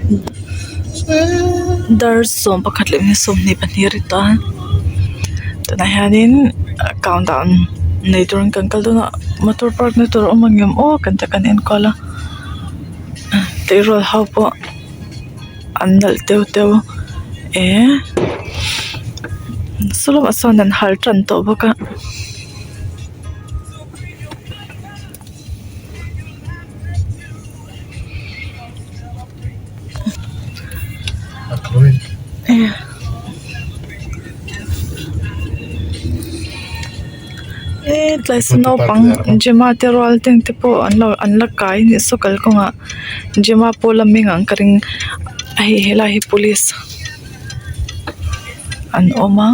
Dar 11 leh minute 22 a ri ta tunah hianin countdown nei turin kan kal dawn a motor park na tur a awm ang em aw kan ti a kan enkual a tleirawl ho pawh an nalh teu teu e saw lamah sawn an hal tan tawh bawk a. E tlai saw naupang Gemma te rual te ang te pawh an lo an la kai anih saw kalkawngah Gemma pawh la meng ang ka ring a hei helai hi police an awm a.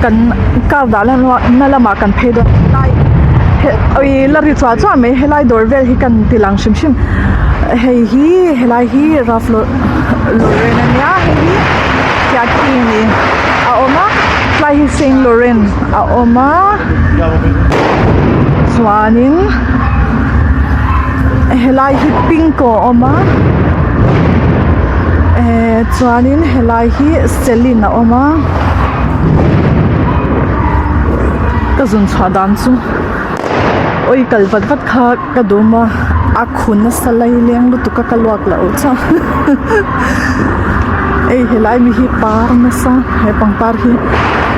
Kan car dah na lamah kan phei dawn a helai la ri chuah chuah mai helai dawr vel hi kan ti lang hrim hrim hei hi helai hi Ralph Lauren a nia hei hi Kiakhini a awm a tlai hi Saint Laurent a awm a chuanin helai hi pink a awm a eh chuanin helai hi Celine a awm a ka zun chhuah dan chu awi kal vat vat kha ka dum a a khu nasa lai leng lutuk a ka luak loh chuan hei helai mi hi par nasa he pangpar hi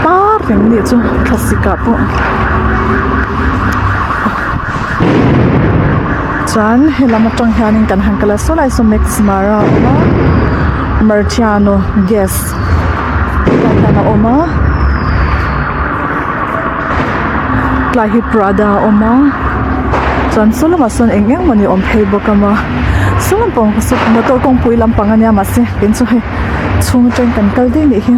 par reng a nih chu thlasik ah pawh chuan helam atang hianin kan han kal a saw lai saw max mara a awm a. Marciano gas tlai hian a awm a tlai hi prada a awm a chuan saw lamah sawn eng eng mawni awm phei bawk a maw saw lampang saw motor kawngpui lampang ania mahse kei chu hei chhung atangin kan kal daih anih hi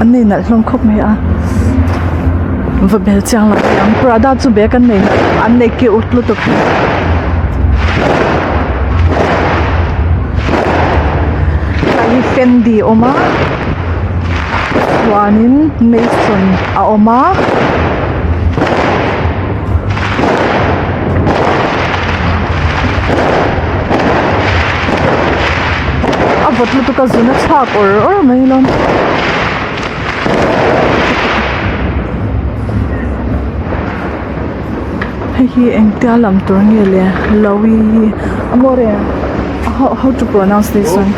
an nei nalh hlawm khawp mai a va bel chiang lo teh ang prada chu bag an nei an nei cute lutuk. Tlai hi fendi a awm a chuanin mason a awm a. A vawt lutuk a zun a chhuak awr awr mai alawm. Hei hi engtia lam tur nge le Lawi amore how how to pronounce this one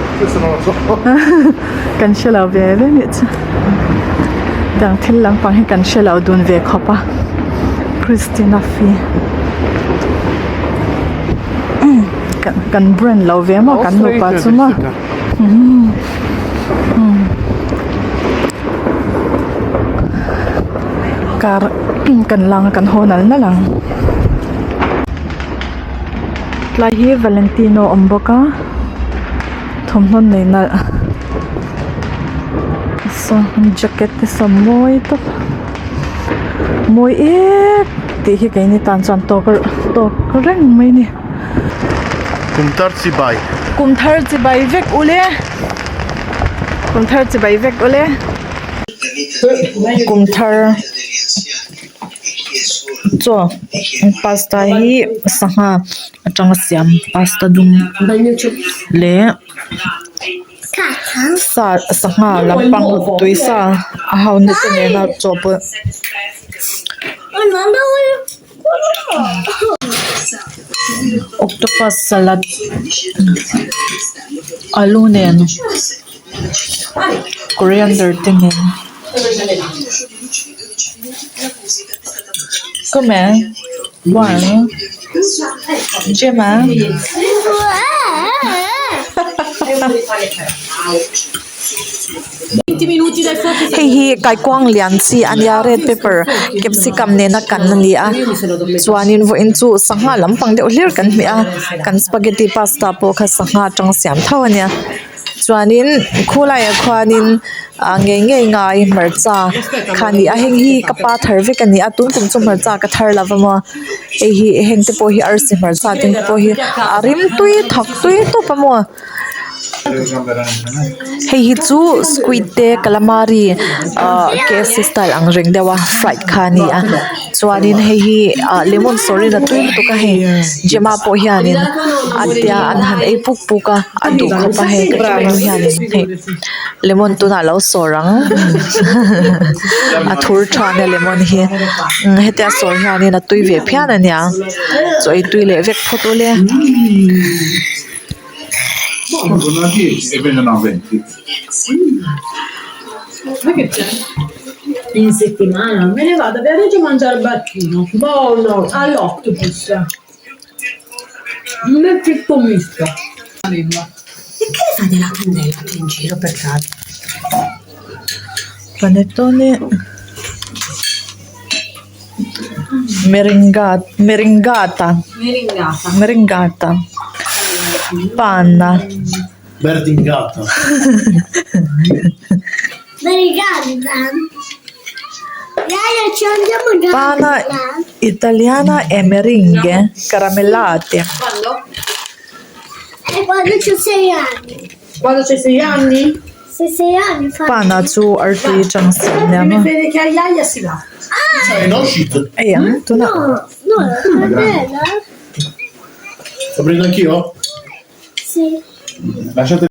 kan hre lo ve ve nih chu dang thil lampang hi kan hre lo dun ve khawp a Christina fee kan brand lo ve maw kan nupa chu maw. Car kan lang a kan haw nal nal ang tlai hi Valentino a awm bawk a thawmhnaw nei nalh saw jacket te saw mawi tawp mawi em tih hi keini tan chuan tawk tawk reng mai a ni. Kum thar chibai. Kum thar chibai vek ule. Kum thar chibai vek ule. Kum thar chaw pasta hi sangha atanga siam pasta dum leh sa sangha lampang tui sa a ho na te nena chawhpawlh. Octopus salad alu nen coriander te nen come one Gemma Hei hi kaikuang lian chi a nia red pepper capsicum nena kan a ni a chuanin vawiin chu sangha lampang deuh hlir kan hmeh a kan spaghetti pasta pawh kha sangha atanga siam tho a nia chuanin khulaiah khuanin ah ngei ngei ngai hmarcha kha a ni a heng hi ka pa thar vek a ni a tun kum chu hmarcha ka thar lo va maw hei hi heng te pawh hi arsi hmarcha te pawh hi a rimtui thak tui tawp a maw. Hei hi chu squid te calamari ahh KFC style ang reng deuh a fried kha a ni a chuanin hei hi ah lemon sawr in a tui lutuk a hei Gemma pawh hianin a tia an han ei puk puk a a duh khawp a hei ka thiannu hianin hei lemon tunah alo sawr ang a thur tha ania lemon hi hetia sawr hianin a tui ve phian ania chaw ei tui leh vek phawt ule. In settimana me ne vado a Viareggio a mangiare il bacino. Buono, all'octopus. Un bel piatto misto. E che ne fai della candela tu in giro per casa? Panettone Meringa meringata meringata panna Berdingata. Panna italiana e meringhe caramellate. Panna chu artui atang siam nia maw ei ang tunah.